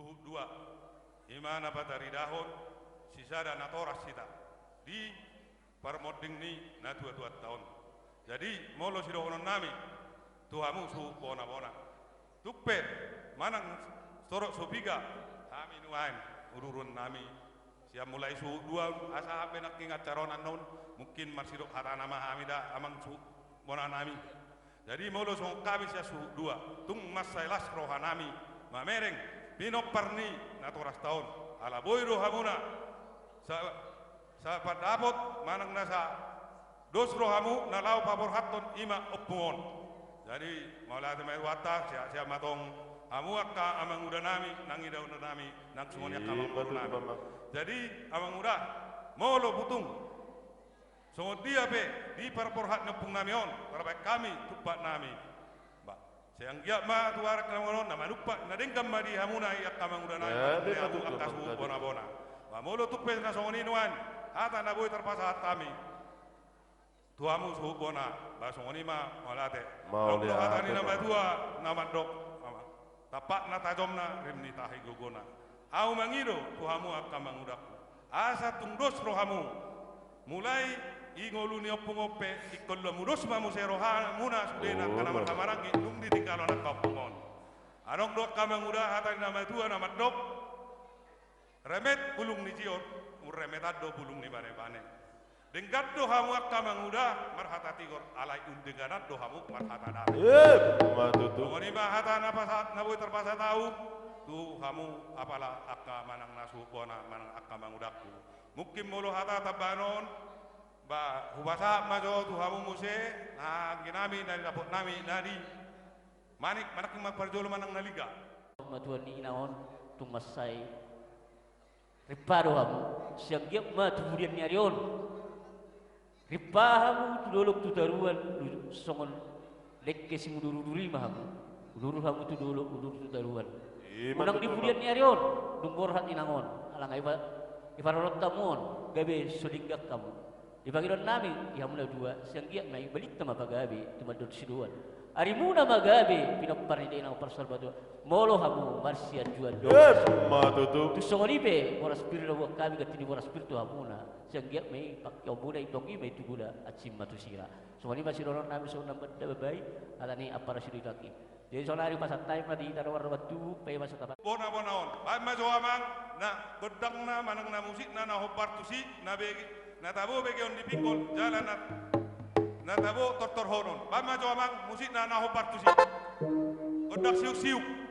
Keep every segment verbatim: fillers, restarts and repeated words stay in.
Suhut dua, i ma na pataridahon sisada natoras hita di parmonding ni natuatuanta on. Jadi molo sidohononnami tu hamu suhut bonabona, tung pe manang torop so piga hami nuaeng udurunnami, sian mulai suhut dua, asa hami nangkin acara on annon, mungkin marsidok hatana ma hami da amang suhut bonanami. Jadi molo songon hami sian suhut dua, tung mansai las rohanami mamereng pinompar ni natorasta on, ala boi do hamuna sa-, sapandapot manang na sa dos rohamu na laho paborhathon i ma ompung on. Jadi mauliate ma i tu Tuhanta, sehat-sehat ma tong hamu angka amangudanami, nang idaonami, nang songon i angka amangborunami. Jadi amanguda, molo butung songon dia pe di parborhat ni ompungnami on tarbaen hami tumpaknami, ba, sai anggiat ma tu arak na mangolu on na manumpak, na denggan ma di hamuna i angka amangudanami, angka suhut bonabona. Ba, molo tung pe na songon i nuaeng hata na boi tarpasahat hami tu hamu suhut bona, ba songon i ma, mauliate. Adong do hata ni na matua na mandok, tampakna tajomna, rim ni tahi gogona. Ahu mangido tu hamu angka amangudangku, asa tung dos rohamu mulai i ngolu ni ompung on pe, ingkon lamu dos ma muse rohamuna sudena, angka na marhahamaranggi dung ditinggalhon angka ompung on. Adong do angka amanguda hata ni na matua na mandok, remet bulung ni jiot, umremetan do bulung ni bane-bane. Denggan do hamu angka amanguda marhata tigor, alai umdengganan do hamu marhata dame. Songon i ma hata na pasahat, na boi tarpasahat ahu tu hamu apala angka manang na suhut bona manang angka amangudangku. Mungkin molo hata tambahan on, ba, hupasahat ma jo tu hamu muse na angginami na nidapotnami na di Manik, manang ma parjolo manang na liga. Matua ni inang on tung mansai rimpa do hamu, sai anggiat ma tu pudian ni ari on rimpa hamu tu dolok tu toruan, songon dengke simudur-udur i ma hamu, udur hamu tu dolok, udur tu toruan. Unang di pudian ni ari on dung borhat inang on, ala nga ipa-, iparorot hamu on gabe so denggan hamu. Di pangidoannami di hamu na dua, sai anggiat ma i balintang ma pagabe tumandangkon sidoan. Arimuna ma gabe pinompar ni dainang parsalvatua, molo hamu marsianjuan do. Tung songon i pe boras pir na huboan hami, ganti ni boras pir tu hamuna, sai anggiat ma i pangkeonmuna, i tong i ma i tu gula, ansi ma tu sira. Songon i ma sidohononnami songon na mambahen hata ni ampara sidoitan i. Jadi sonari pasahat hami ma di hita na marroban tubu, pe masa tapa. Bona-bona on, baen ma jo amang na gondangna manang na musikna na hombar tusi, na bege, na tabo begeon di pinggol jala na, na tabo tortorhonon. Baen ma jo amang musikna na hombar tusi. Gondang siuk-siuk.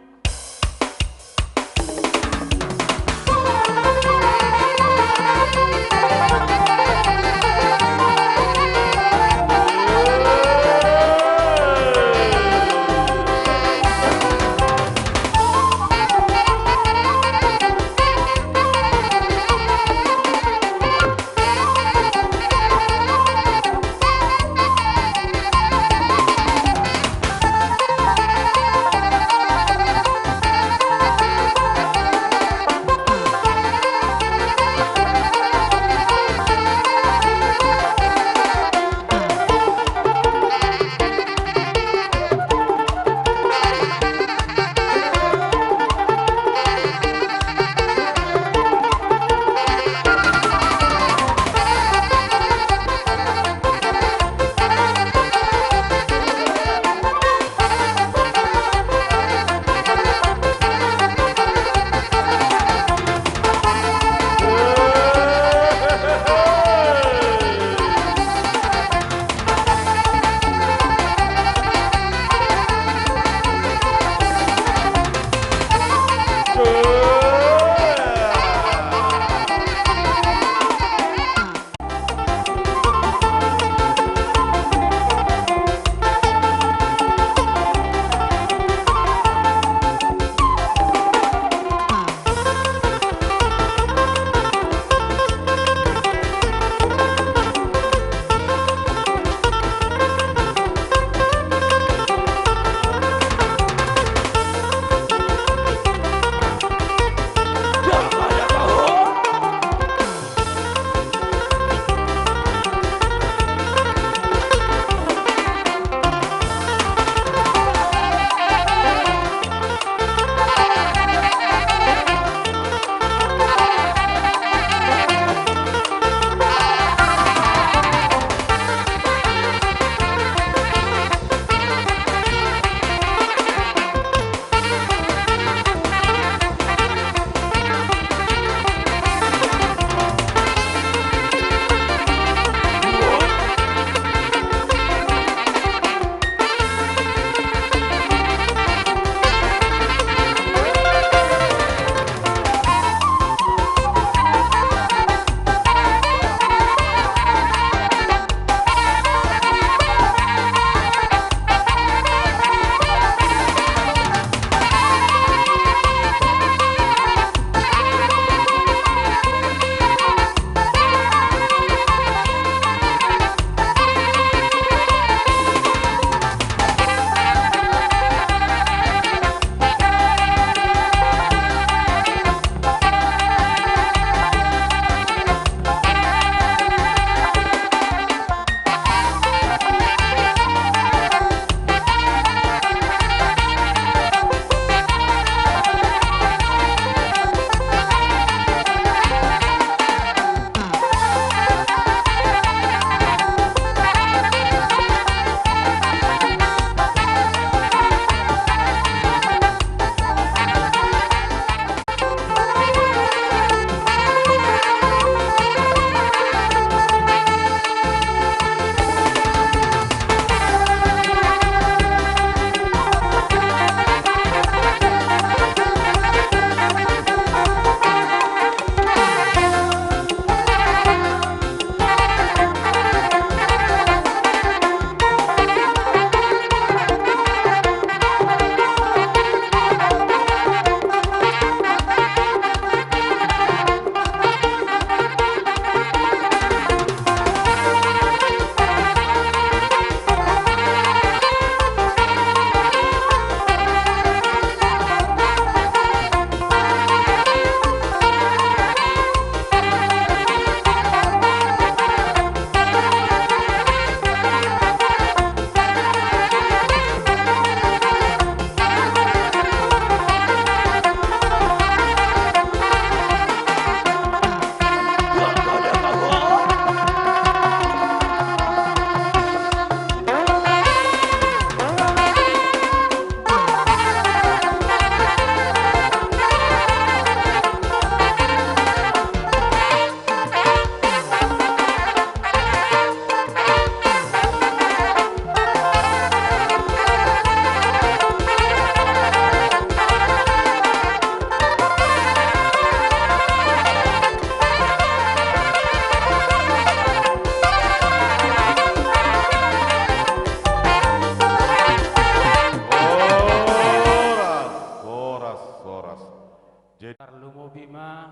Ma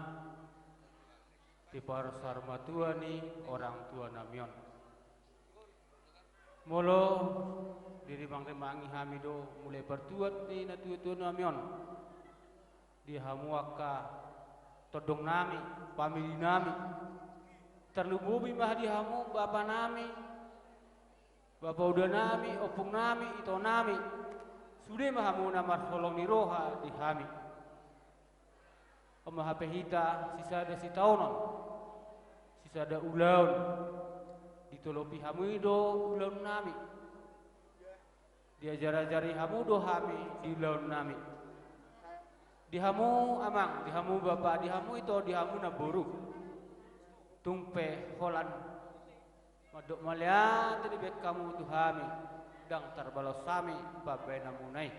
di parsaurmatua ni orang tua nami on. Molo dirimangrimangi hami do mulai partuat ni natuatua nami on, di hamu angka tondong nami, pamili nami, tarlumobi ma di hamu bapa nami, bapa uda nami, ompung nami, ito nami, sude ma hamu na marholong ni roha di hami. On ma hape hita sisada sitaonon, sisada ulaon, ditolopi hamu i do ulaon nami, diajarajari hamu do hami di ulaon nami. Di hamu amang, di hamu bapa, di hamu ito, di hamu namboru, tung pe holan mandok mauliate dibaen hamu tu hami, ndang tarbalos hami pambaenanmuna i.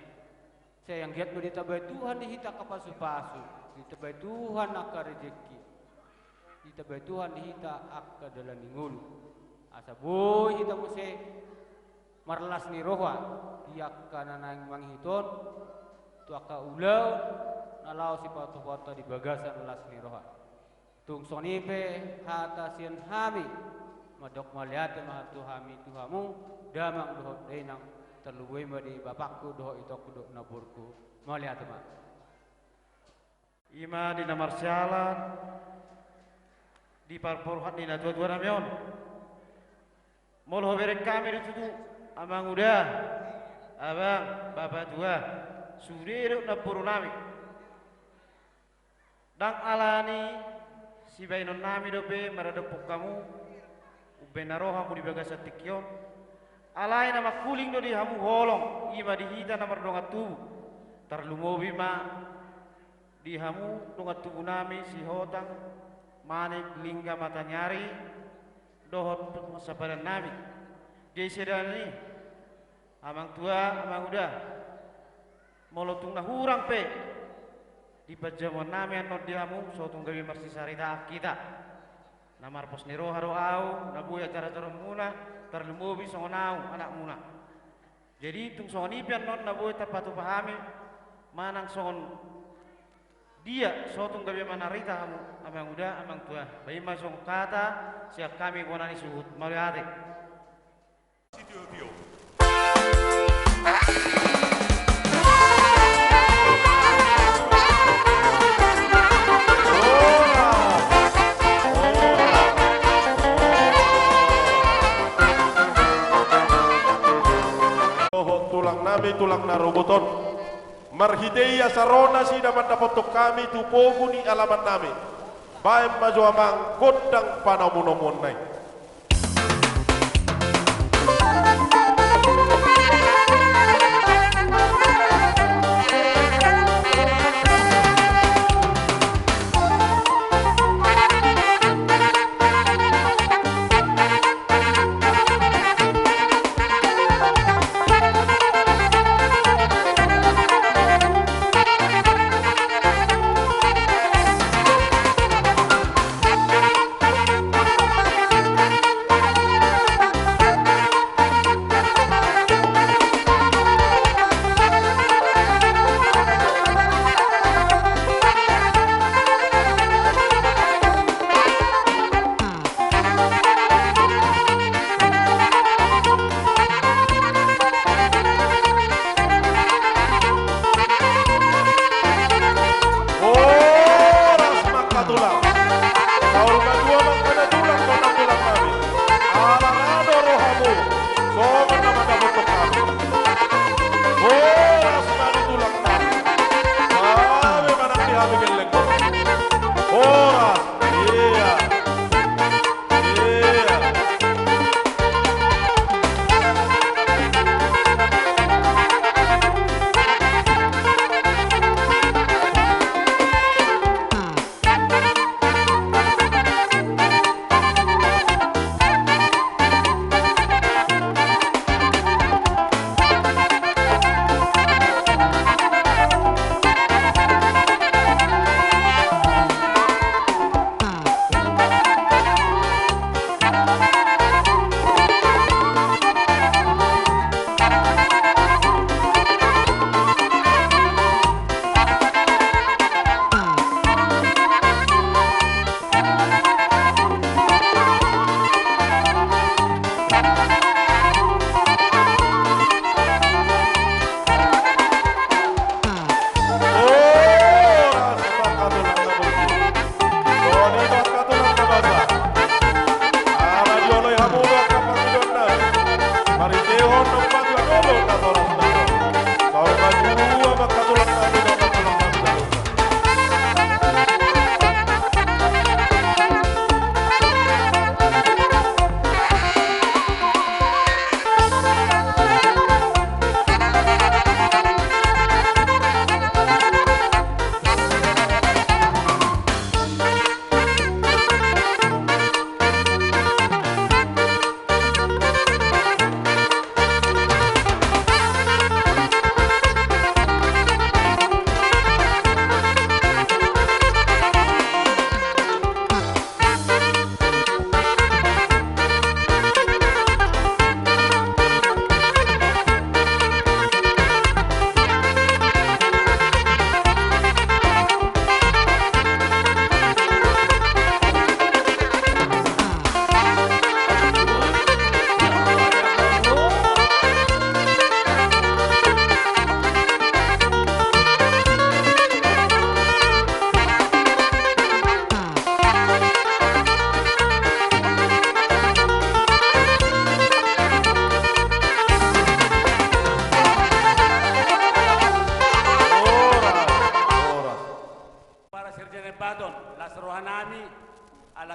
Sai anggiat ma ditabai Tuhan di hita angka pasupasu, ditabai Tuhan angka rejeki, ditabai Tuhan di hita angka dalan ni ngolu, asa boi hita muse marlas ni roha di angka na naeng mangihut on, tu angka ulaon na laho sipatupaonta di bagasan las ni roha. Tung songon i pe hata sian hami, mandok mauliate ma tu hami tu hamu, damang dohot dainang, tarlumobi ma di bapakku dohot itongku dohot namborungku. Mauliate ma. I ma di na marsiala di parporuhat ni natuatua nami on. Molo hubereng hami do tutu, amang uda, abang, bapa tua, sude do namboru nami. Ndang alani sibaenon nami dope maradophon hamu umbahen na ro hamu di bagasan tingki on. Alai na mangkuling do di hamu holong, i ma di hita na mardongan tubu. Tarlumobi ma di hamu dongan tubu nami Sihotang, Manik, Lingga, Mataniari, dohot sapadan nami. Di sidalan i, amang tua, amang uda, molo tung na hurang pe di panjamoan nami annon di hamu, so tung gabe marsisaritaan hita. Na marpos ni roha do ahu, na boi ajarajaraonmuna, tarlumobi songon ahu anakmuna. Jadi tung songon i pe annon na boi tarpatupa hami, manang songon dia, so tung gabe manarita hamu, amang uda, amang tua. Baen ma songon hata sian hami bona ni suhut. Mauliate. Dohot tulang nami, tulang na robot on. Marhite i asa ro nasida mandapothon hami tu pogu ni alaman nami. Baen ma jo amang gondang panomunomuonna i.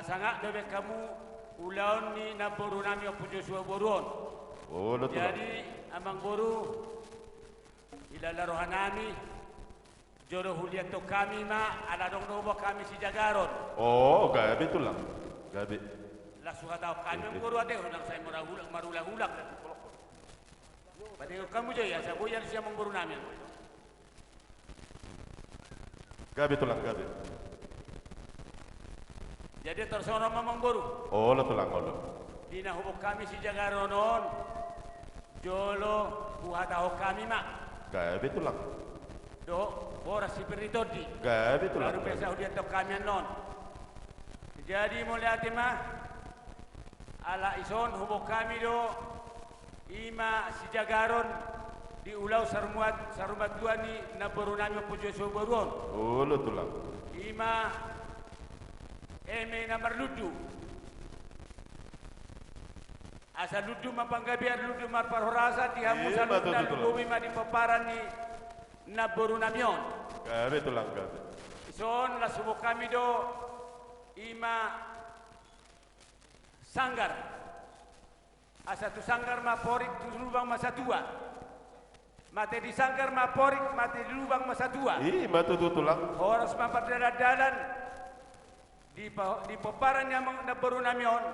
Sangap dope hamu ulaon ni namboru nami Ompu Josua boru on. Olo, Tulang. Jadi, Amangboru, ilala roha nami, jolo huliathon hami ma, ala adong do huboan hami sijagaron. O, gabe, Tulang. Gabe. Laos huhatahon hami, Amangboru, ate, unang sai marulahulang, marulahulang. Padengon hamu jo i, asa boi alusi Amangboru nami. Gabe, Tulang, gabe. Jadi, tor songon on ma, Amangboru. Olo, Tulang, olo. Di na huboan hami sijagaron on, jolo huhatahon hami ma. Gabe, Tulang. Dohot boras sipir ni tondi. Gabe, Tulang, gabe. Baru pe asa huliathon hami annon. Jadi, mauliate ma. Ala dison huboan hami do i ma sijagaron di ulaon sarumat-, sarumatua ni namboru nami Ompu Josua boru on. Olo, Tulang. I ma eme na marlundu. Asa lundu ma panggabean, lundu ma parhorasan, di hamu saluhutna, Tulang. Lumobi ma di pomparan ni namboru nami on. Gabe, Tulang, gabe. Dison laos huboan hami do i ma sanggar. Asa tu sanggar ma porik, tu lubang ma satua. Mate di sanggar ma porik, mate di lubang ma satua. I ma tutu, Tulang. Horas ma pardalandalan di pa-, di pomparan ni amang namboru nami on,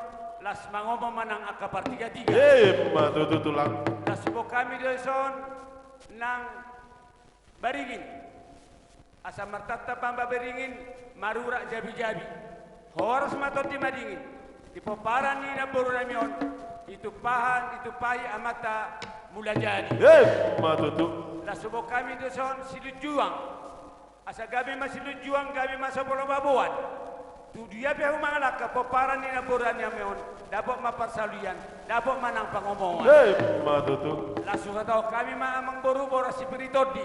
laos mangomo ma nang angka partigatiga. I ma tutu, Tulang. Laos huboan hami do dison nang baringin. Asa martantang ma baringin, marurat jabijabi. Horas ma tondi madingin. Di pomparan ni namboru nami on, ditumpahan, ditumpahi amanta Mulajadi. I ma tutu. Laos huboan hami do dison silunjuang. Asa gabe ma silunjuang, gabe ma so pola baboan. Tu dia pe hamu mangalangka pomparan ni namboru nami on, dapot ma parsaulian, dapot ma nang pangomoan. I ma tutu. Laos huhatahon hami ma, Amangboru, boras sipir ni tondi.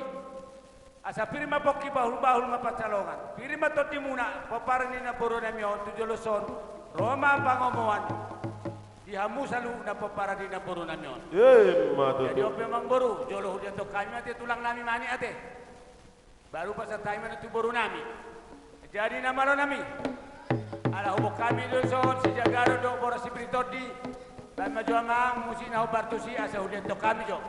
Asa pir ma pongki, bahulbahul ma pansalongan. Pir ma tondimuna, pomparan ni namboru nami on, tu joloan on ro ma pangomoan di hamu saluhutna pomparan ni namboru nami on. I ma tutu. Jadi on pe, Amangboru, jolo huliathon hami ma ate tulang nami, mani ate. Baru pasahat hami ma tu boru nami. Jadi, na malo nami, ala huboan hami do dison sijagaron dohot boras sipir ni tondi. Baen ma jo, Amang, musik na hombar tusi asa huliathon hami jo.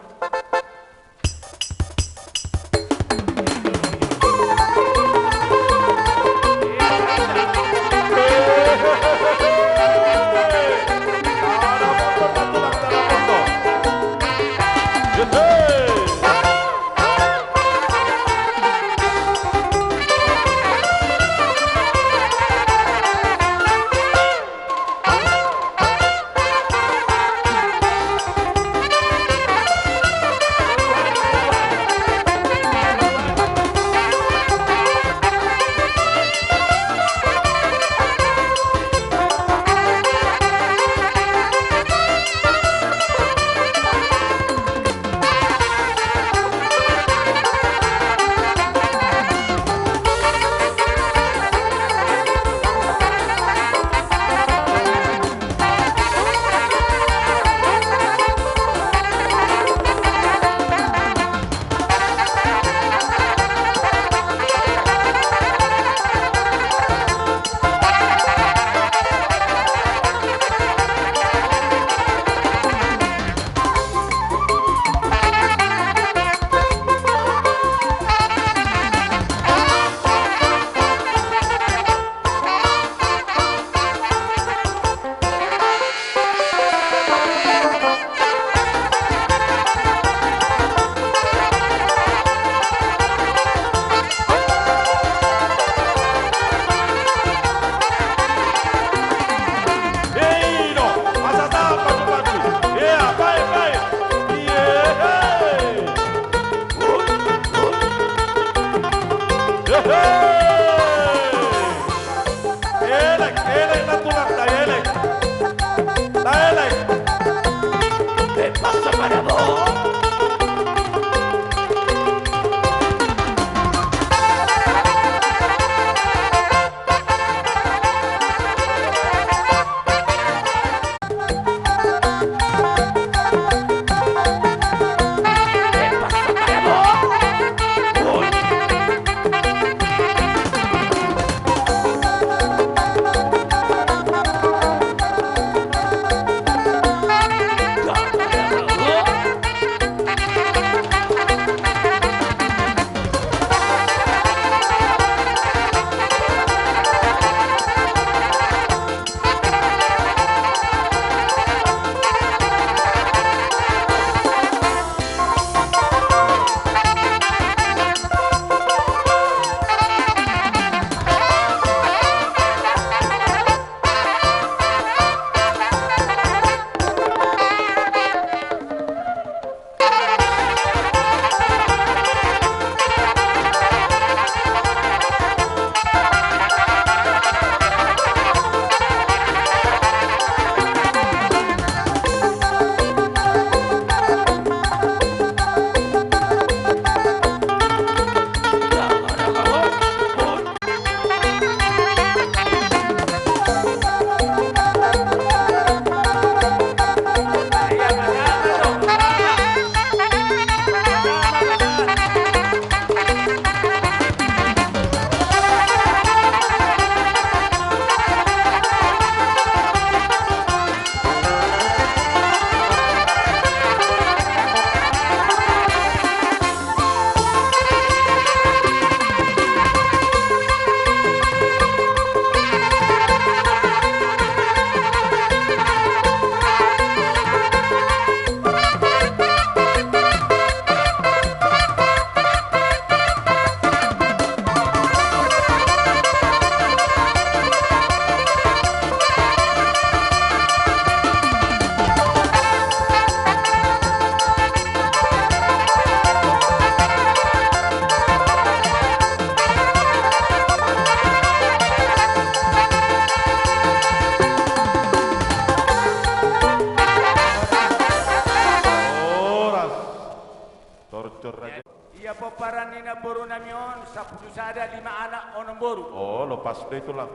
Ia pomparan ni namboru nami on, sampulu sada, lima anak, onom boru. Olo, pas do i, Tulang.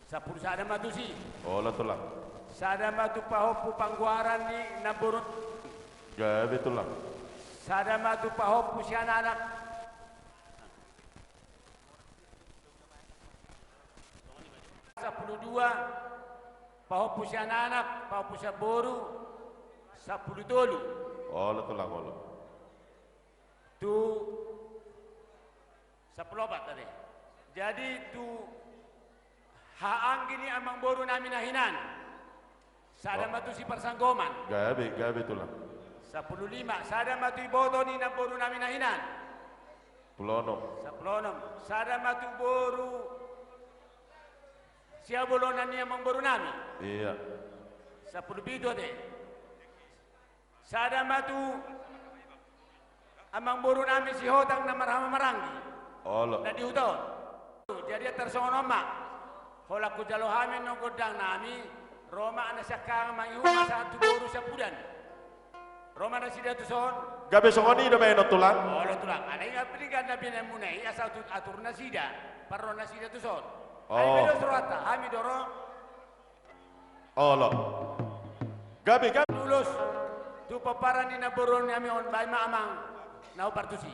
Sampulu sada ma tusi. Olo, Tulang. Sada ma tu pahompu panggoaran ni namboru. Gabe, Tulang. Sada ma tu pahompu sian anak. Sampulu dua, pahompu sian anak, pahompu sian boru, sampulu tolu. Olo, Tulang, olo. Tu sampulu opat tadi. Jadi tu haha anggi ni amangboru nami na hinan. Sada ma tusi parsanggoman. Gabe, gabe, Tulang. Sampulu lima, sada ma tu iboto ni namboru nami na hinan. Sampulu onom. Sampulu onom, sada ma tu boru sihabolongan ni amangboru nami. Ia. Sampulu pitu ate. Sada ma tu amangboru nami Sihotang na marhaha maranggi. Olo. Na di huta on. Jadi tarsongon on ma. Holan hujalo hami nang gondang nami, ro ma na siangkangan mangihut ma sahat tu boru Sambudan. Ro ma nasida tuson. Gabe songon i do baenon, Tulang. Olo, Tulang. Alai nga pilingan na binaenmuna i asa tu atur nasida. Parro nasida tuson. Oh. Alai bedos rohanta, hami do ro. Olo. Gabe, gabe. Ulos tu pomparan ni namboru nami on, baen ma amang na hombar tusi.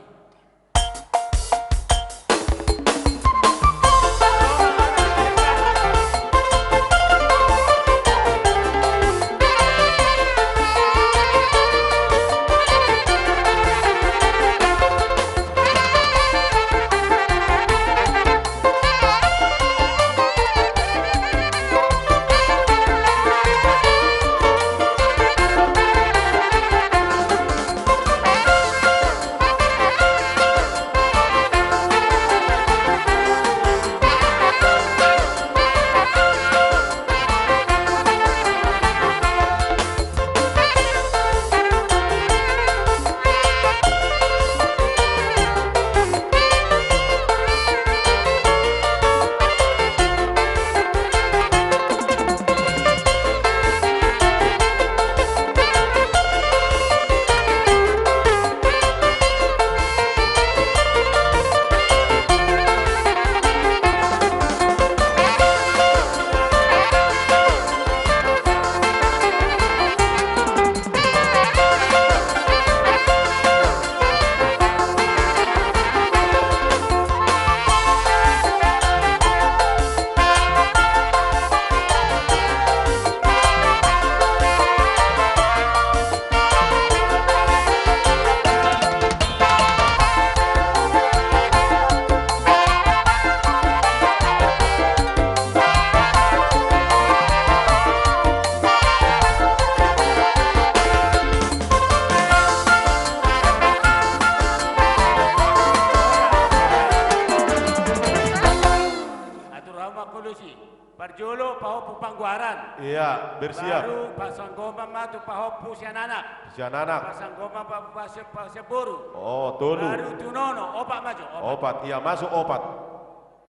Atur hamu ma kolos i. Parjolo pahompu panggoaran. Ia, bersiap. Baru parsanggoman ma tu pahompu sian anak. Sian anak. Parsanggoman pa-, pa-, pa-, sian boru. Oh, tolu. Baru tu nono, opat ma jo, opat. Opat, ia masuk opat.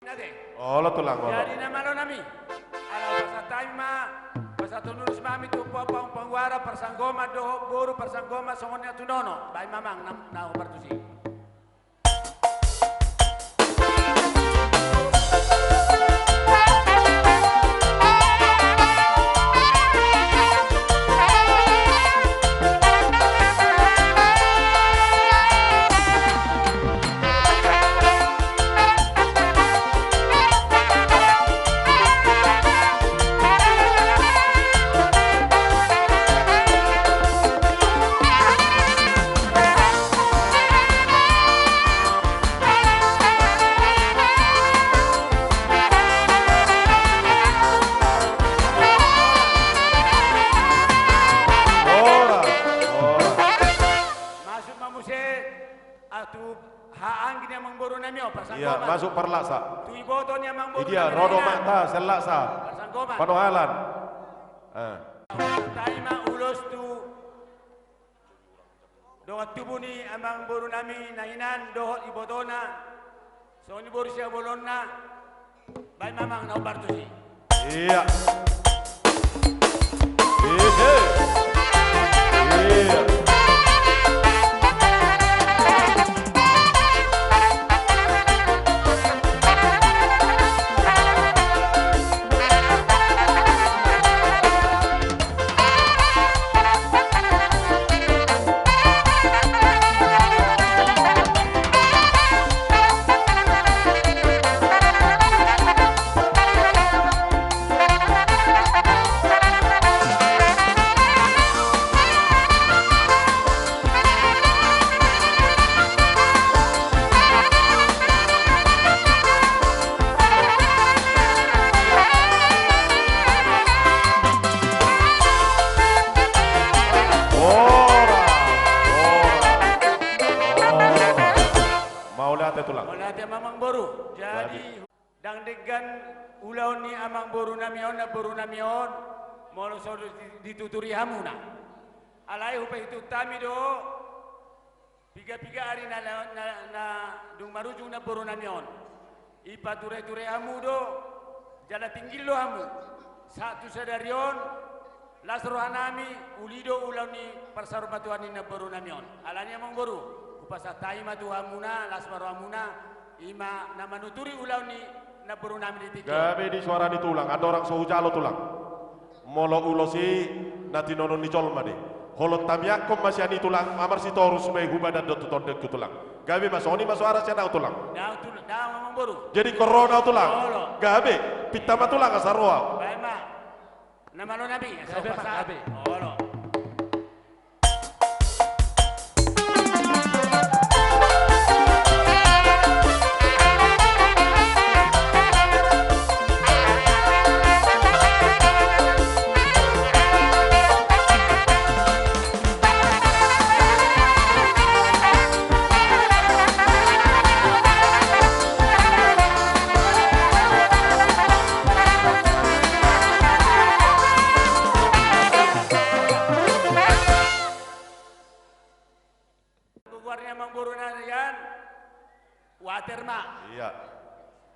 Nate. Olo, Tulang, olo. Jadi na malo nami. Ala pasahat hami ma, pasahat ulos ma hami tu pahompu panggoaran, parsanggoman dohot boru, parsanggoman songon i tu nono. Baen ma amang na, na hombar tusi. Ora, ora. Masuk ma muse. Ah, tu haha anggi ni amangboru nami on, parsanggoman. Ia, masuk parlaksa. Tu iboto ni amangboru nami on. Idia, ro do ma ta, sian laksa. Parsanggoman. Panohalan. Ah. Tahi ma ulos tu dongan tubu ni amangboru nami na hinan dohot ibotona. Songon i boru sihabolonganna. Baen ma amang na hombar tusi. Ia. Ia. Ia. Tulang. Mauliate ma amangboru. Jadi, ndang denggan ulaon ni amangboru nami on, namboru nami on, molo so di-, dituturi hamuna. Alai hupaihutihut hami do, piga-piga ari na, na, na, na dung marujung namboru nami on. Ipatureture hamu do, jala tinggil do hamu. Sahat tu sadari on, las roha nami, uli do ulaon ni parsaurmatuaon ni namboru nami on. Alani amangboru, hupasahat hami ma tu hamuna, las ma rohamuna, i ma na manuturi ulaon ni namboru nami di tingki on. Gabe di suara ni tulang, andorang so hujalo tulang. Molo ulos i na tinodo ni jolma do i. Holong tamiangkon ma sian i tulang, marsitorus ma i hu badan dohot tu tondengku tulang. Gabe ma, songon i ma suara sian ahu tulang. Daong tul-, daong amangboru. Jadi ingkon ro ma ahu tulang. Olo. Gabe, pinta ma tulang asa ro ahu. Baen ma. Na malo nami, asa gabe ma, hupasahat. Gabe. Olo. Goar ni amangboru nami an, Water ma. Iya.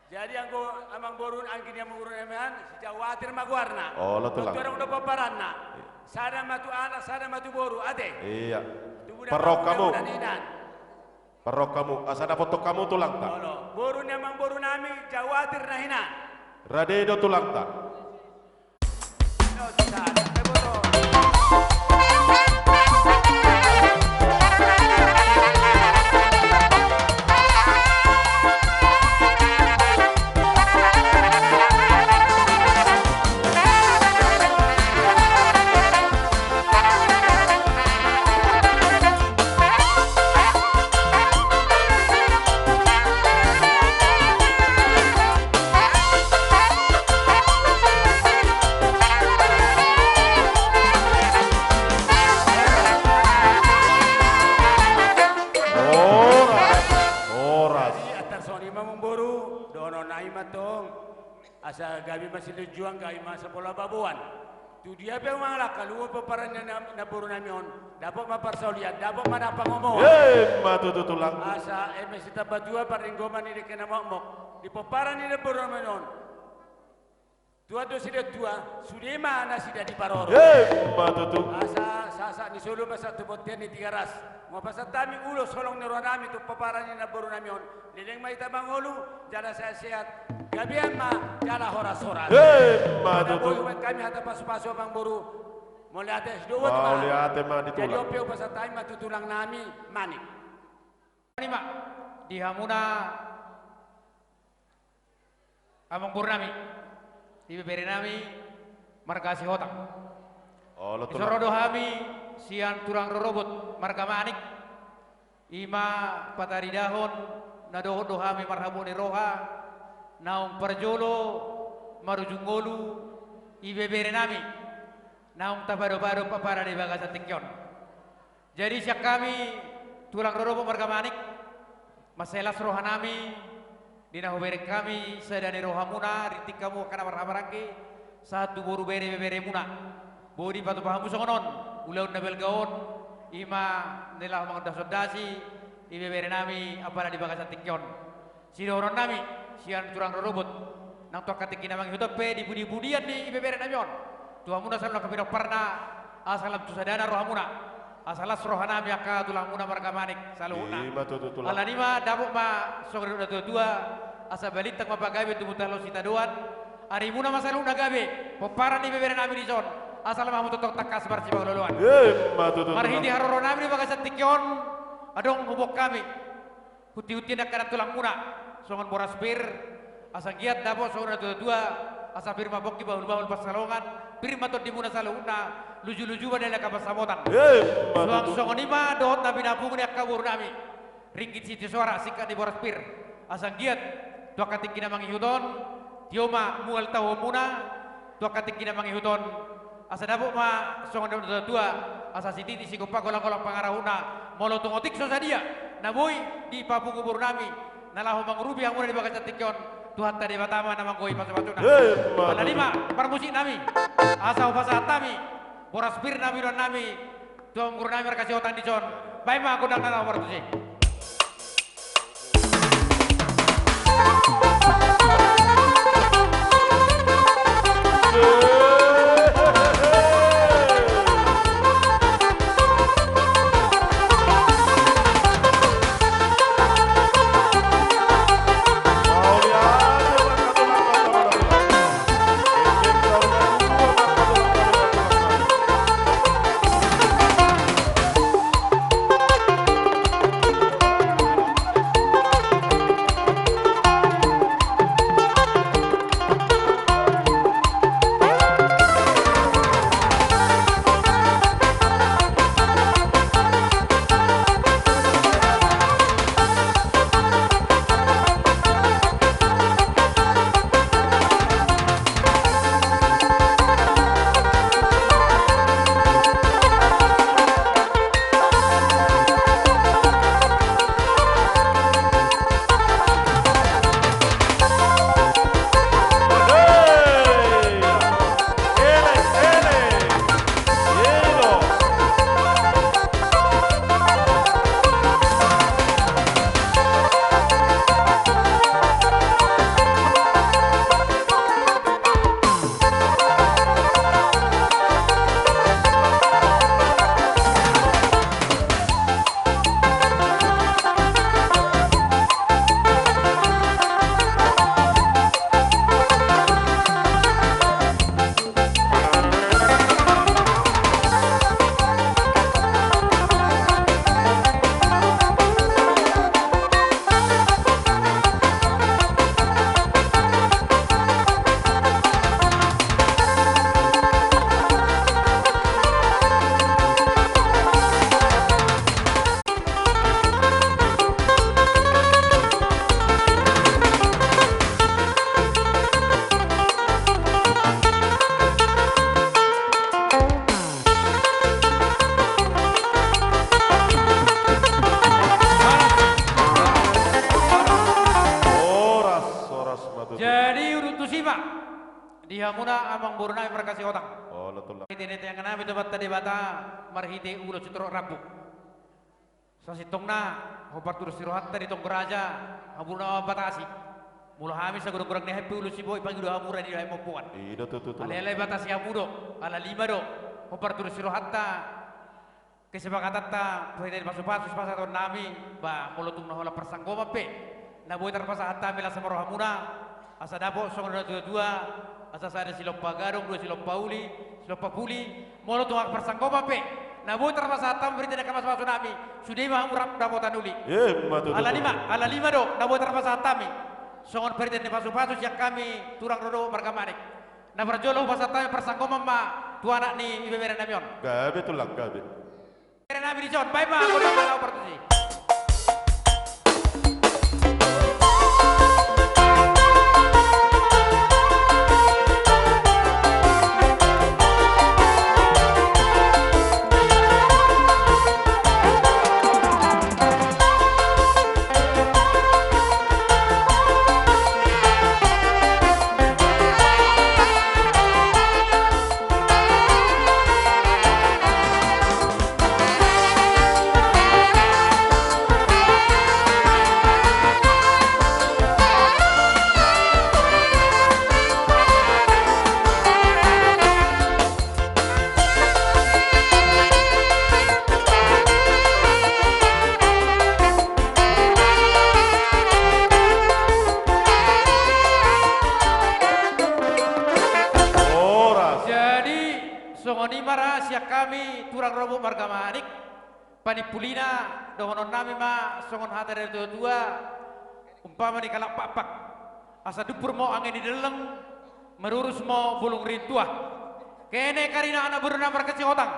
Jadi anggo amangboru, anggi ni amangboru nami an, si Jawater ma goarna. Olo tulang. Tung adong do pomparanna. Iya. Sada ma tu anak, sada ma tu boru, ate. Iya. Parrohahon hamu. Parrohahon hamu, asa dapothon hamu tulangta. Olo. Boru ni amangboru nami, Jawater na hinan. Rade do tulangta. Horas, horas. Jadi, antar songon i ma amangboru, dohonon nami ma tong. Asa gabe ma silinjuang, gabe ma sapola baboan. Tu dia pe mangalangka, luhut pomparan ni na-, namboru nami on. Dapot ma parsaulian, dapot ma na pangomoan. Emma tutu tulang. Asa eme sitamba tua, parlinggoman ni dengke na mokmok. Di pomparan ni namboru nami on. Tuat do sude tua, sude ma nasida diparorot. Emma tutu. Asa sahat ni solu ma sahat tu bontean ni Tigaras. Hupasahat hami ulos holong ni roha nami tu pomparan ni namboru nami on. Leleng ma hita mangolu, jala sehat-sehat. Gabean ma, jala horas-horas. Emma tutu. Boi hubaen hami hata pasupasu amangboru. Mauliate, sidobot ma. Mauliate ma di tulang. Jadi on pe hupasahat hami ma tu tulang nami, Manik. Ima, di hamuna amangboru nami, ibebere nami, marga Sihotang. Olo tulang. Dison ro do hami, sian tulang rorobot, marga Manik. Ima pataridahon, na dohot do hami marhabot ni roha, naung parjolo, marujung ngolu, ibebere nami, naung tapado-pado pomparan di bagasan tingki on. Jadi sian hami, tulang rorobot marga Manik, mansai las roha nami, di na hubereng hami sada ni rohamuna, rintik hamu angka na marhahamaranggi, sahat tu boru bere ibeberemuna. Boi dipatupa hamu songon on, ulaon na balga on, ima na laho mangondasondasi, ibebere nami, apala di bagasan tingki on. Sidohonon nami, sian tulang rorobot, nang tu angka tingki na mangihut on pe, di pudi-pudian ni ibebere nami on. Tu hamuna saluhutna angka pinomparna, asa lam tu sadana rohamuna. Asa las roha nami angka tulangmuna marga Manik, saluhutna. Ima tutu tulang. Alani ma, dapot ma, songon na nidok ni natua-tua, asa balintang ma pagabe tumundalhon sitadoan, arimuna ma saluhutna gabe, pomparan ni ibebere nami dison, asa lam hamu tongtong tangkas marsipaolo-oloan. Ima tutu tulang. Marhite haroro nami di bagasan tingki on, adong huboan hami. Hunti-hunti ni angka na tulangmuna, songon boras pir, asa anggiat dapot songon na nidok ni natua-tua, asa pir ma pongki bahul-bahul pansalongan, pir ma tondimuna saluhutna, luju-luju ma dalan angka pansamotan. Ima tutu. Suang songon i ma dohot na pinapung ni angka boru nami. Ringgit sitio soara singkat ni boras pir. Asa anggiat, tu angka tingki na mangihut on, tio ma mual tahuonmuna, tu angka tingki na mangihut on, asa dapot ma songon na nidok ni natua-tua, asa sititi sigompa golang-golang pangarahutna, molo tung otik so sadia, na boi dipapungu boru nami, Na laho mangurupi hamuna di bagasan tingki on, Tuhanta Debata ma na manggohi pasupasuna. Emma tutu. Alani i ma parmusik nami, asa hupasahat hami boras pir na binoan nami tu amangboru nami marga Sihotang dison. Baen ma gondang na laho martusi. Horas, horas ma tutu. Jadi, udut tusi ma di hamuna amangboru nami marga Sihotang. Olo, tulang. Di tangan nami Tuhanta Debata, marhite ulos sitorop rambu. Sasintongna, hombar tudos ni rohanta di tonggo raja, hamuna na mambatasi. Molo hami sagodang-godang ni hepeng ulos siboi, pangido hamuna di hepeng mamboan. I do tutu, tulang. Alai, alai batasi hamu do, ala lima do, hombar tudos ni rohanta, kesepakatanta, parhite ni pasu-pasu sipasahaton nami, ba, molo tung na holan parsanggoman pe, na boi tarpasahat hami las ma rohamuna, asa dapot songon na tua-tua, asa sada silompa gadong, dua silompa uli, silompa puli, molo tung angka parsanggoman pe, na boi tarpasahat hami parhite ni angka pasu-pasu nami, sude ma hamu rap dapotan uli. Emma tutu. Ala lima, ala lima do, na boi tarpasahat hami. Songon parhite ni pasu-pasu sian hami, tulang rorobot marga Manik. Na parjolo hupasahat hami parsanggoman ma, tu anak ni ibebere nami on. Gabe, tulang, gabe. Ibebere nami dison, baen ma gondang na laho martusi. Horas. Jadi, songon i ma ra sian hami tulang rorobot marga Manik. Panimpulina, dohonon nami ma songon hata ni natua-tua, umpama ni kalak pakpak. Asa dumpur ma anggi ni delleng, marurus ma bulung rintua. Kene karina anak boru na marga Sihotang.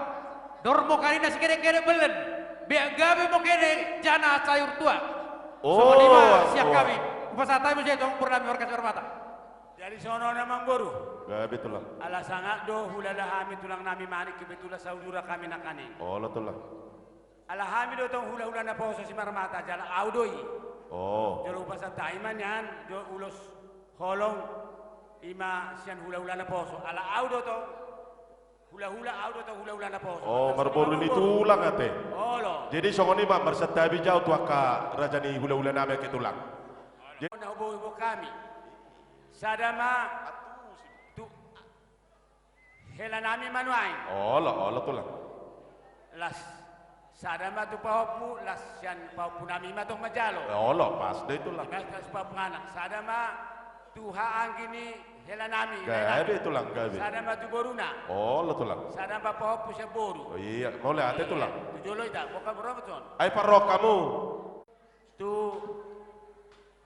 Dor ma karina sikedek-kedek bellen. Beak gabe ma kene jana sayur tua. Oh, songon i ma sian hami. Hupasahat hami muse tu amangboru nami marga Simarmata. Jadi songon on amangboru. Gabe, tulang. Ala sangap do hulala hami tulang nami Manik, kebetulan saujur hami nangkaning. Olo, tulang. Ala hami do tong hula-hula naposo Simarmata, jala au do i. Oh. Jolo hupasahat hami ma nian, jo ulos holong, i ma sian hulahula naposo. Ala au do tong hulahula, au do tong hulahula naposo. Oh, marboru ni tulang ate. Olo. Jadi songon i ma marsantabi jo au tu angka raja ni hulahula nami ate tulang. Jadi na huboan hami. Sada ma tu hela nami ma nuaeng. Olo, olo tulang. Las sada ma tu pahompu, las sian pahompu nami ma tong manjalo. Olo, pas do i tulang. Las pahompu anak. Sada ma tu haha anggi ni hela nami. Gabe tulang, gabe. Sada ma tu boruna. Olo tulang. Sada ma pahompu sian boru. Oh iya, mauliate tulang. Tu jolo hita, boka boromot on. Ai parrohahon hamu. Tu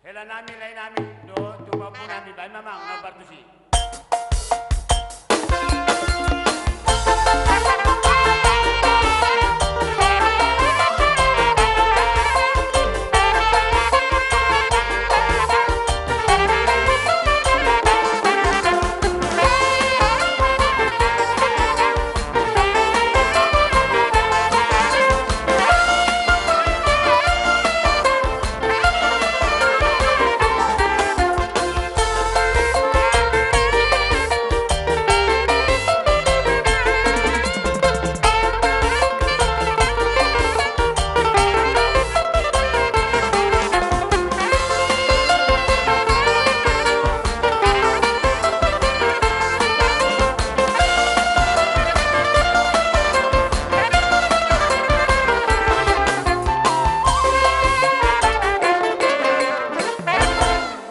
hela nami, lae nami, dohot tu pahompu nami, baen ma amang na partusi.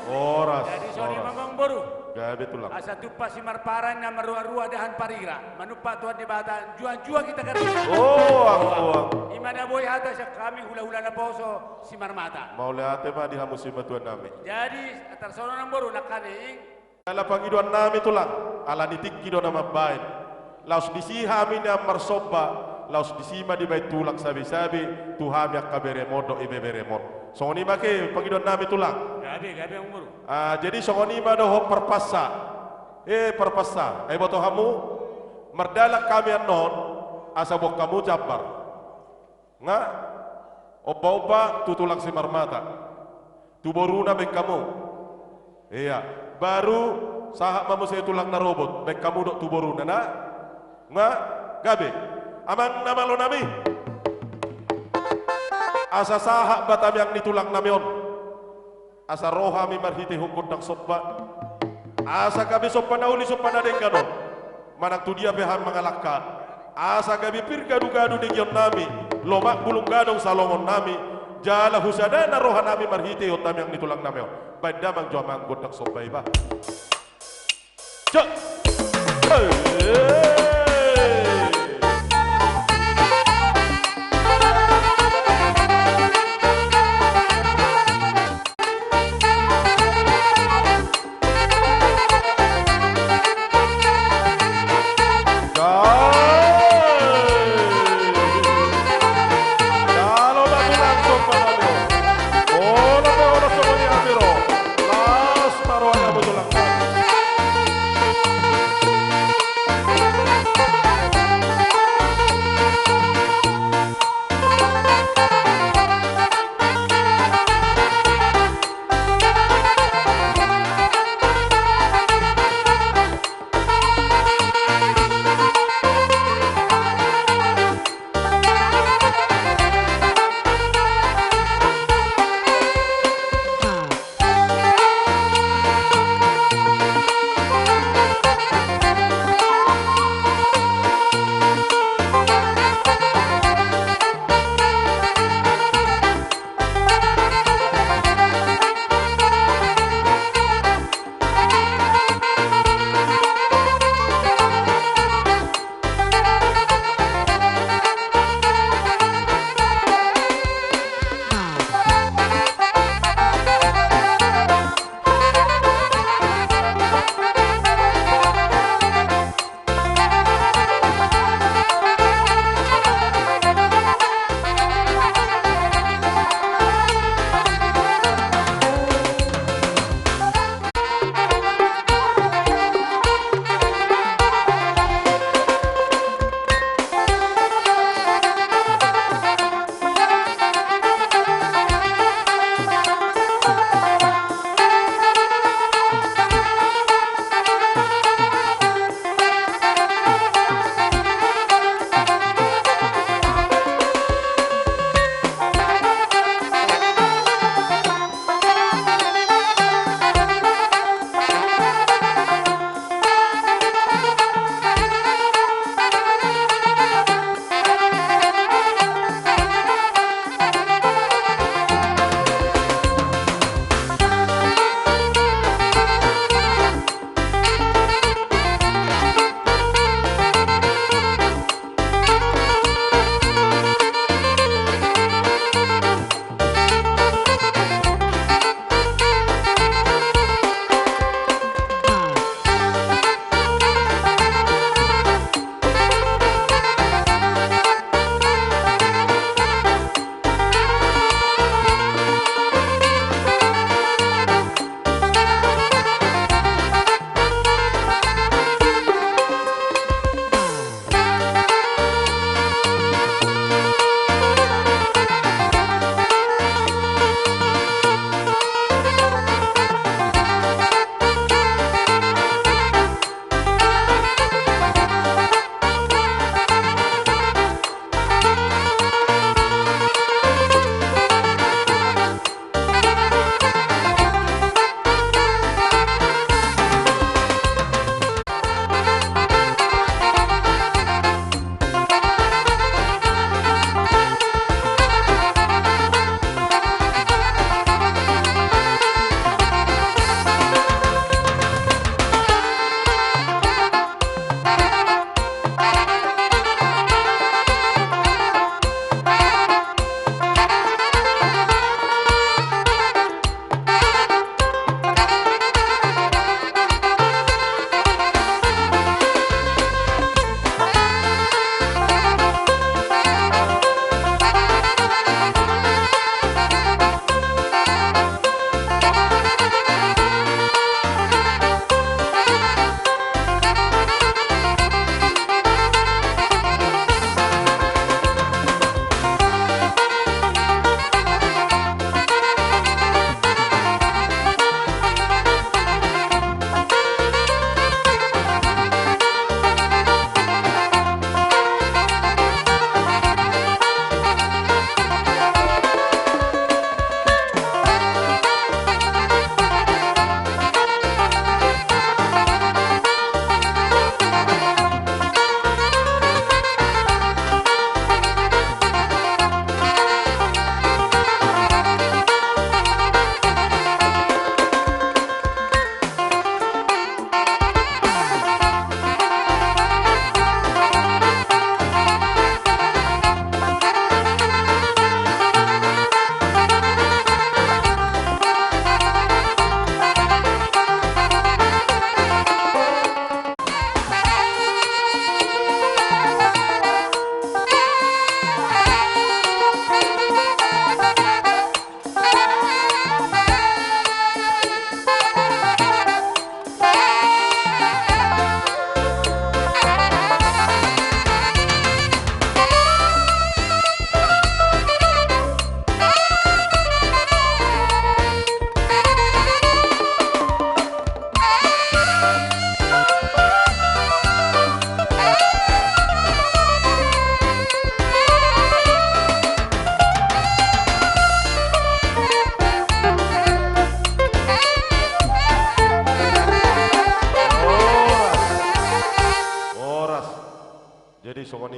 Horas. Jadi songon i ma amang boru. Gabe tulang. Asa tumpak simarparan na marruarua dahan parigra. Manumpak Tuhan Debata, juang-juang hita gabe. Oh, ang, oh, ang. I ma na boi hata sian hami hulahula naposo Simarmata. Mauliate ma di hamu simatua nami. Jadi tarsongon i amang boru nangkaning. Ala pangidoan nami tulang, ala ni tingki do na mambaen. Laos disi hami nian marsomba, laos disi ma dibaen tulang sabe-sabe tu hami angka beremon dohot ibeberemon. Songon i ma ate pangidoan nami tulang. Gabe, gabe amang boru. Ah, jadi songon i ma dohot parpansa. Eh, parpansa, ai boto hamu? Mardalan hami annon, asa boan hamu jambar. Nga, ompa-ompa tu tulang Simarmata. Tu boruna baen hamu. Iya, baru sahat ma muse tulang na robot, baen hamu dohot tu boruna, na? Nga, gabe. Amang na malo nami. Asa sahat ma tamiang ni tulang nami on. Asa ro hami marhitehon gondang somba. Asa gabe somba na uli somba na denggan on. Manang tu dia pe hami mangalangka. Asa gabe pir gadu-gadu degeon nami. Lomak bulung gadong salongon nami. Jala husadana roha nami marhitehon tamiang ni tulang nami on. Baen damang jo amang gondang somba i ba.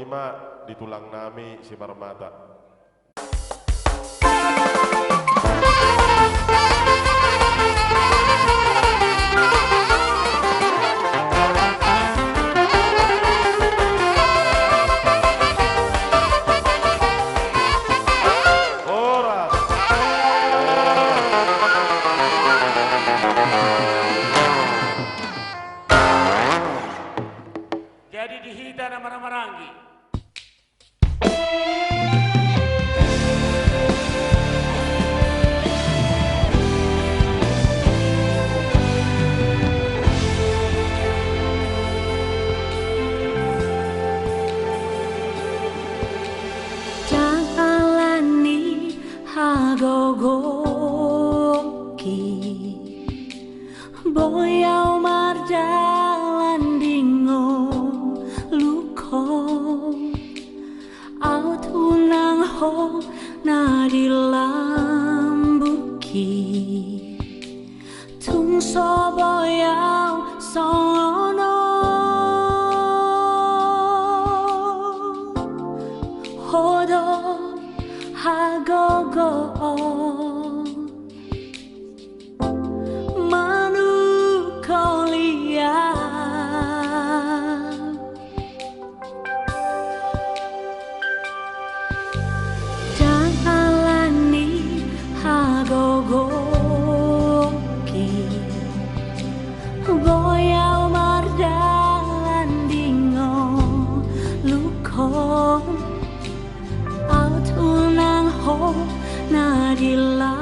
ma di tulang nami Simarmata. Horas. Jadi di hita na marhahamaranggi. Ndang ala ni hagogoki, boi ahu mardalan di ngolungkon. Aut unang ho na di lambungki, tung so boi ahu songon on. Ho do hagogoon manungkoli ahu. Ndang ala ni hagogoki, boi ahu mardalan di ngolungkon. Aut unang ho na di lambungki.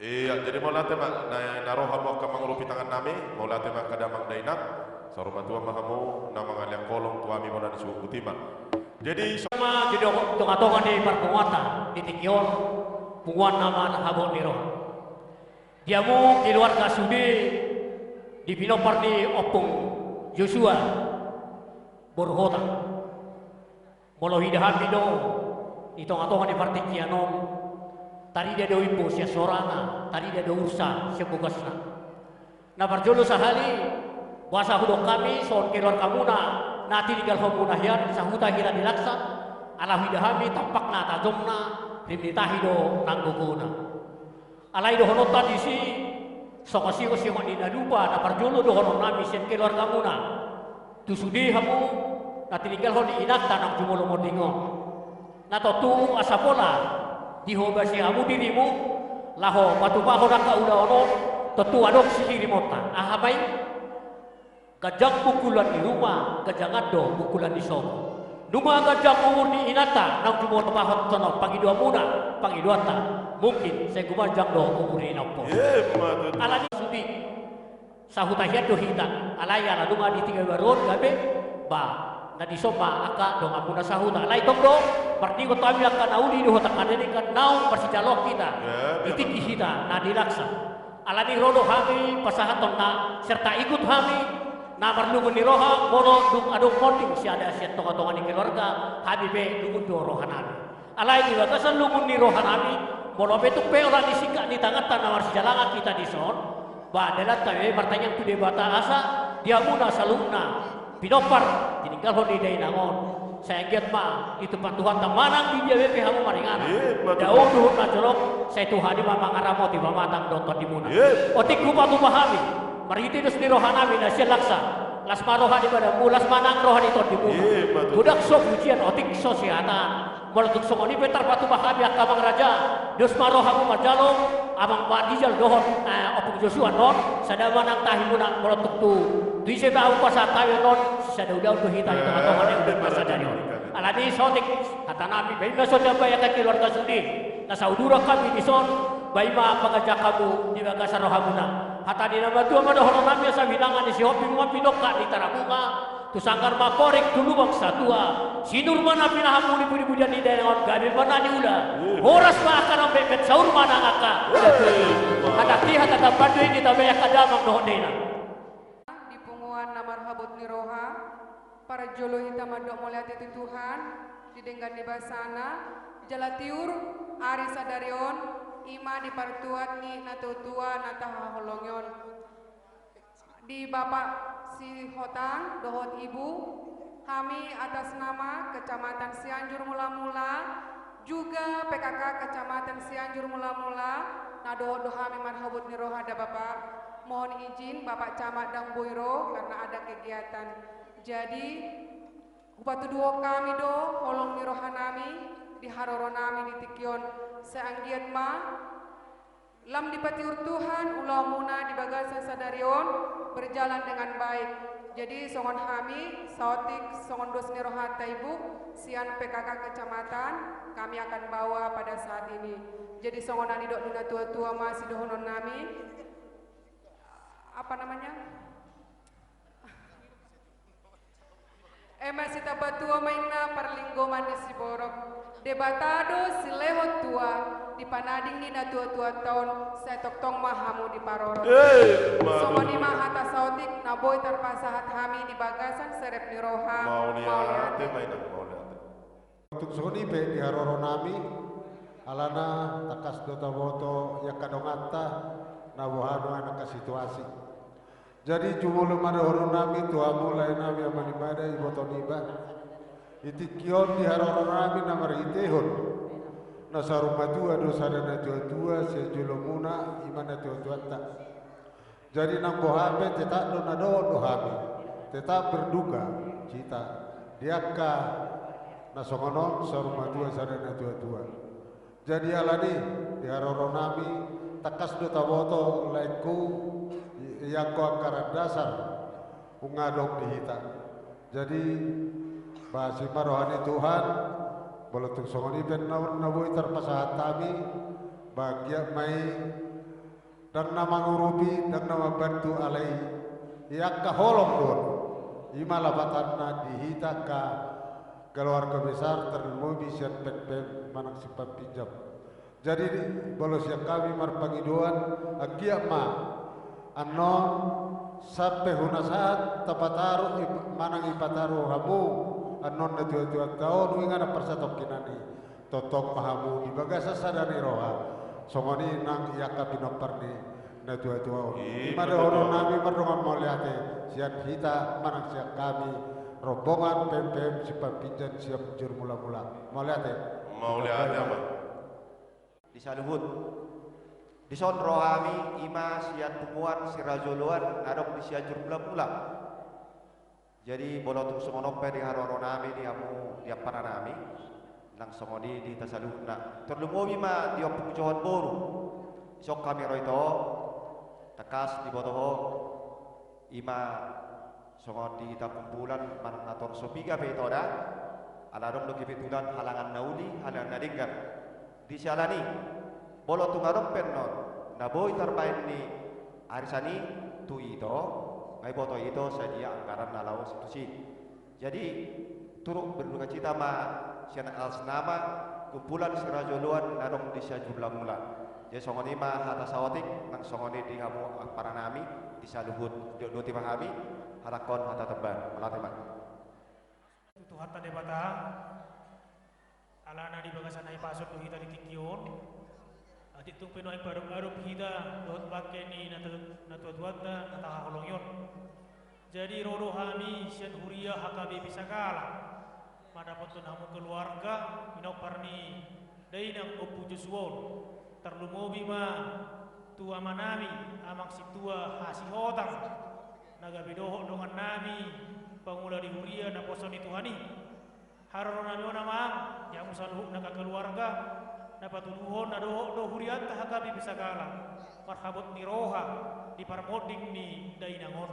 Iya, jadi mauliate ma, na, na ro hamu angka mangurupi tangan nami, mauliate ma angka damang dainang, saur matua ma hamu na mangalean holong tu hami bona ni suhut i ma. Jadi so- ma di tongatonga ni parpunguanta di tingki on, punguan na marhabot ni roha. Di hamu keluarga sude di pinompar ni Ompung Joshua, boru Hota. Molo huida hami do di tongatonga ni partingkian on, tarida do imbo sian sorana, tarida do ursa sian bogasna. Na parjolo sahali, boasa hudok hami songon keluargamuna na tininggalhonmuna hian, sahuta hita di Laksa, ala huida hami tampakna tajomna, rim ni tahi do nang gogona. Alai dohononta disi, songon sihonsihonon ni na lupa, na parjolo dohonon nami sian keluargamuna. Tu sude hamu na tininggalhon ni inanta naung jumolo monding on. Na tontu asa pola dihobasi hamu dirimu laho patupahon angka ulaon on, tontu adong sihirimonta. Aha ma i? Ganjang bungkulan ni ruma, ganjangan do bungkulan ni sopo. Nunga ganjang umur ni inanta naung jumolo patupahon songon pangidoanmuna, pangidoanta, mungkin sai gumanjang do umur ni na ompung. Ima tutu. Alani sude, sahuta hian do hita, alai ala nunga di tingki baru on gabe, ba, na dison ma angka donganmuna sahuta. Alai tong do, mardingot hami angka na uli dohot angka na denggan naung marsijaloan hita. Iya, iya. Di tingki hita na di Laksa. Alani ro do hami pasahathon na serta ikut hami na marlungun ni roha, molo dung adong monding siada sian tongatonga ni keluarga, hami pe lungun do rohanami. Alai di bagasan lungun ni rohanami, molo pe tung pe holan di singkat ni tanganta na marsijalangan hita dison, ba dalanta be martangiang tu Debata asa di hamuna saluhutna pinompar tininggalhon ni dainang on, sai anggiat ma ditumpak Tuhanta manang di dia be pe hamu maringanan. Ima tutu. Dao dohot na jolma, sai Tuhan i ma mangaramoti pamatang dohot tondimuna. Ima. Otik hupatupa hami marhite dos ni rohanami na sian Laksa, las ma roha ni badanmu, las ma nang roha ni tondimuna. Ima tutu. Godang so pujian, otik so sihata. Molo tung songon i pe tarpatupa hami angka amang raja, dos ma rohamu manjalo, amang Pak Rijal dohot, eh, Ompung Joshua annon, sada ma nang tahimuna, molo tung tu, tu ise pe ahu pasahat hami annon, sisada ulaon do hita di tongatonga ni ulaon na sadari on. Alani i saotik hatanami, baen ma songon i angka keluarga sude na sauduran hami dison, baen ma pangajak hamu di bagasan rohamuna. Hata ni na matua ma dohononnami, asa bilangan ni Sihombing ma pinongka di Tarabunga, tu sanggar ma korek tu lubang satua, sinur ma na pinahan muli pudi-pudian ni dainang on gabe ma na niula. Horas ma angka na metmet, saur ma nang angka. Hata ni hata tamban do i, ditabai angka damang dohot dainang. Di punguan Ni roha, parjolo hita mandok mauliate tu Tuhan, di denggan ni basana, jala tiur ari sadari on, i ma di partuat ni natuatua na tahaholongi on. Di Bapak Sihotang dohot Ibu, hami atas nama Kecamatan Sianjur Mulamula, juga P K K Kecamatan Sianjur Mulamula, na dohot do hami marhabot ni roha da Bapak. Mohon izin Bapak Camat dang boi ro karena ada kegiatan. Jadi, hupatuduhon hami do holong ni rohanami di haroronami di tingki on. Sai anggiat ma lam dipatiur Tuhan ulaonmuna di bagasan sadari on berjalan dengan baik. Jadi songon hami, saotik songon dos ni rohanta Ibu, sian P K K kecamatan, kami akan bawa pada saat ini. Jadi songon na nidok ni natuatua ma sidohononnami. Apa namanya? Eme sitamba tua ma inna parlinggoman ni siborok. Debata do silehon tua, di panading ni natuatuanta on, sai tongtong ma hamu diparorot. Eh, madu. Songon i ma hata saotik na boi tarpasahat hami di bagasan serep ni roha. Mauliate. Mauliate ma inna, mauliate. Tung songon i pe di haroronami, alana tangkas do taboto i angka donganta, na boha do angka situasi. Jadi jumolo ma dohononnami tu hamu laenami, amanami, iboto niba. Di tingki on di haroronami na marhitehon na saur matua do sada natuatua sian jolomuna, i ma natuatuanta. Jadi nang boha pe tetap do na dohot do hami, tetap berduka cita di angka na songon on saur matua sada natuatua. Jadi alani di haroronami tangkas do taboto laengku i, i angka anggaran dasar nunga adong di hita. Jadi ba asi ma roha ni Tuhan, molo tung songon i pe na, na boi tarpasahat hami, ba anggiat ma i ndang na mangurupi, ndang na mambantu, alai i angka holong do on. I ma lapatanna di hita angka keluarga besar tarlumobi sian P M P M manang Sipampinjam. Jadi molo sian hami marpangidoan, anggiat ma annon sampe huna sahat tapataru i, manang ipataru hamu annon natuatuanta on, nunga na parsatongkinan i. Tongtong ma hamu di bagasan sada ni roha, songon i nang i angka pinompar ni natuatua on. I ma dohononnami mardongan mauliate sian hita manang sian hami rombongan P M P M Sipampinjam Sianjur Mulamula. Mauliate. Mauliate, Amang. Di saluhut. Dison ro hami, i ma sian punguan sihajoloan na adong di Sianjur Mulamula. Jadi molo tung songon on pe di haroronami, di hamu, di ampanami, nang songon i di hita saluhutna. Tarlumobi ma di ompung jo dohot boru. Dison hami ro ito, tangkas diboto ho, i ma songon di hita kumpulan manang na tor so piga pe ito da, ala adong do kebetulan halangan na uli, halangan na denggan. Di siala ni, molo tung adong pe annon na boi tarbaen ni arisan i tu ito, nga iboto ito sadia anggaran na laos tusi. Jadi turut berduka cita ma sian atas nama kumpulan sihajoloan na adong di Sianjur Mulamula. Jadi songon i ma hata saotik, nang songon i di hamu ampanami di saluhut. Dok doti ma hami, hatangkon hata tamba. Mauliate ma. Tu Tuhanta Debata, alana di bagasan hahipason do hita di tingki on. Atik tung pe nuaeng pe adop-adop hita dohot bangke ni natu-, natuatuanta na tahaholongi on. Jadi ro do hami sian huria H K B P Sagala mandapothon hamu keluarga, pinompar ni dainang Ompu Josua on. Tarlumobi ma tu amanami, Amang Sintua Hasihotang, na gabe dohot dongannami pangula di huria naposo ni Tuhan i. Haroronami on, Amang, di hamu saluhutna angka keluarga, na patuduhon na dohot do hurianta H K B P Sagala marhabot ni roha di parmonding ni dainang on.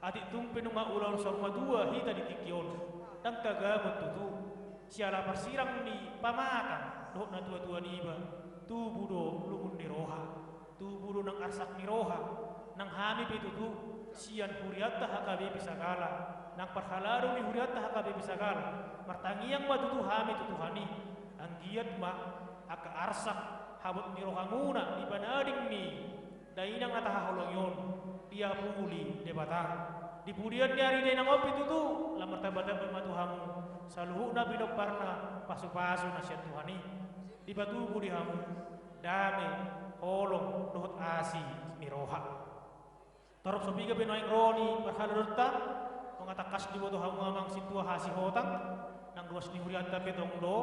Atik tung pe nunga ulaon saur matua hita di tingki on, ndang tagamon tutu. Siala parsirang ni pamatang dohot natuatua niba, tubu do lungun ni roha, tubu do nang arsak ni roha. Nang hami pe tutu sian hurianta H K B P Sagala, nang parhalado ni hurianta H K B P Sagala, martangiang ma tutu hami tu Tuhan i, anggiat ma angka arsak habot ni rohamuna di panading ni dainang na tahaholongi on diapuli Debata. Di pudian ni ari dainang on pe tutu, lam martamba-tamba ma tu hamu saluhutna pinomparna pasupasu na sian Tuhan i. Dipatubu di hamu dame, holong dohot asi ni roha. Torop so piga pe nuaeng ro ni parhalado-halado-ta, nunga tangkas diboto hamu amang sintua Hasihotang, nang ruas ni hurianta pe tong do,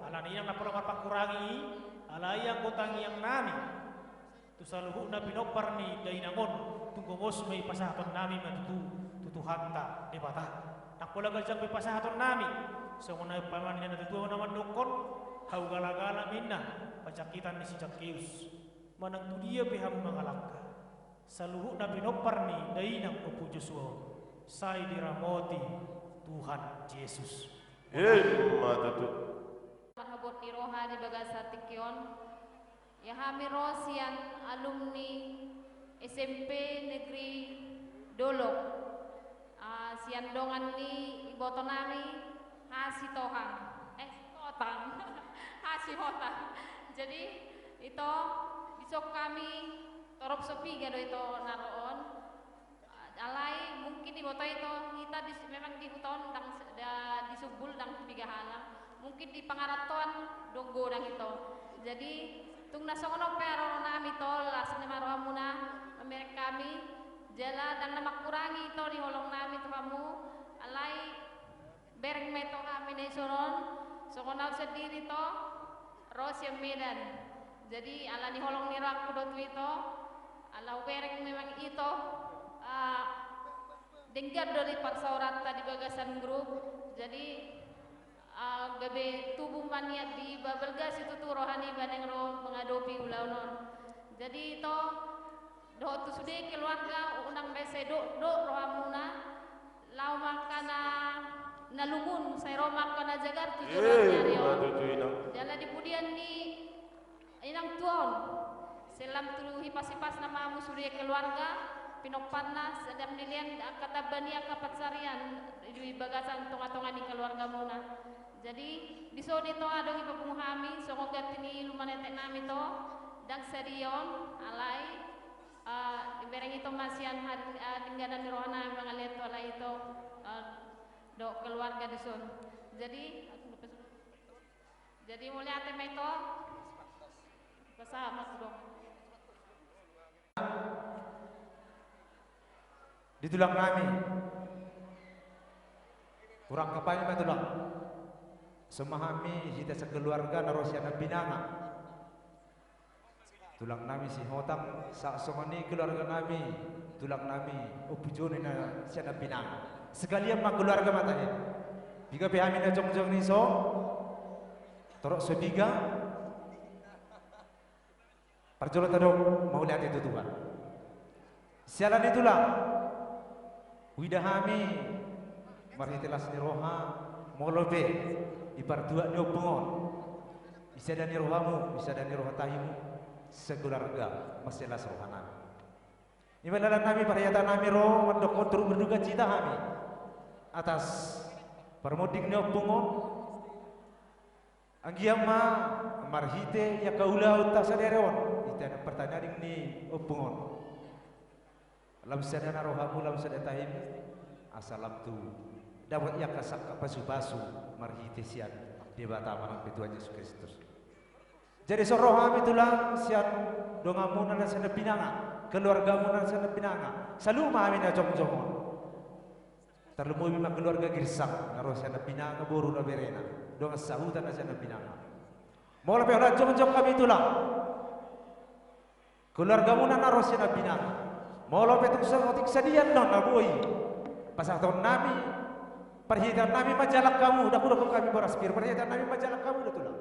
alani i nang na pola marpangkurangi i, alai anggo tangiangnami tu saluhutna pinompar ni dainang on, tung gomos ma i, pasahatonnami ma tutu tu Tuhanta Debata. Nang pola ganjang pe pasahatonnami, songon na pamanina na tutu na mandokkon, hau gala-gala ninna, panjangkitan ni si Zakkeus. Manang tu dia pe hamu mangalangka, saluhutna pinompar ni dainang Ompu Josua on, sai diramoti Tuhan Jesus. Ima tutu. Marhabot ni roha di bagasan tingki on. Ia hami ro sian alumni S M P Negeri Dolok. Ah, sian dongan ni ibotonami Hasitohang. Eh, Hotang. Hasihotang. Jadi, ito, dison hami torop so piga do ito na ro on. Alai mungkin diboto ito, hita di, memang di huta on ndang se-, da, di Sumbul ndang piga halak. Mungkin di pangarantoan do godang ito. Jadi, tung na songon on pe haroronami ito, las ni ma rohamuna mamereng hami, jala ndang na mangkurangi ito ni holongnami tu hamu, alai bereng ma ito hami na dison on, songon au sandiri ito, ro sian Medan. Jadi, alani holong ni rohangku do tu ito, ala hubereng memang ito, ah, denggan do di parsaoranta di bagasan grup. Jadi, ah, gabe tubu ma nian di ba-, balga situtu roha niba naeng ro mangadopi ulaon on. Jadi, ito, dohot tu sude keluarga, unang be sai dokdok rohamuna, laho ma angka na, na lungun, sai ro ma angka na jagar tu joloan ni ari on. Jala di pudian ni inang tua on, sai lam tu hipas-hipasna ma hamu sude keluarga, pinomparna, sada na leleng angka tamba ni angka pansarian di bagasan tonga-tonga ni keluargamuna. Jadi, dison ito adong dipapungu hami, songon ganti ni lumaneteknami ito, ndang sadia on, alai, ah, dibereng ito ma sian had-, ah, dengganan ni rohanami mangalean tu halak ito, ah, dohot keluarga dison. Jadi, jadi mauliate ma ito. Pasahat ma tu dongan. Di tulangnami. Hurang kapal ma tulang. Songon hami hita sakeluarga na ro sian Binanga. Tulangnami si Hotang, sa-, songon i keluarganami, tulangnami, Ompu Joni na sian Binanga. Sekalian ma keluarga ma tahe. Piga pe hami na jongjong dison, torop so piga. Parjolo tadok mauliate tu Tuhan. Siala ni i tulang, huida hami marhite las ni roha, molo pe di partuat ni ombung on, di sada ni rohamu, di sada ni roha tahimu, sekeluarga, mansai las rohanami. Ima alannami parhiatanami ro mandok on turut berduka cita hami atas parmonding ni ombung on. Anggiat ma marhite angka ulaonta sadari on, hita na partangiang ni ombung on, lam sada na rohamu, lam sada tahimu, asa lam tu dapot angka sangkap pasupasu marhite sian Debata manang pe Tuhan Jesus Kristus. Jadi so ro hami tulang sian donganmuna na sian Binanga, keluargamuna na sian Binanga, saluhut ma hami na jongjong on. Tarlumobi ma keluarga Girsang na ro sian Binanga, boru na berena, dongan sahuta na sian Binanga. Molo pe holan jongjong hami tulang, keluargamuna na ro sian Binanga, molo pe tung saotik sadia annon na boi pasahatonnami, parhiteannami manjalang hamu, ndang hudokkon hami boras pir, parhiteannami manjalang hamu do tulang.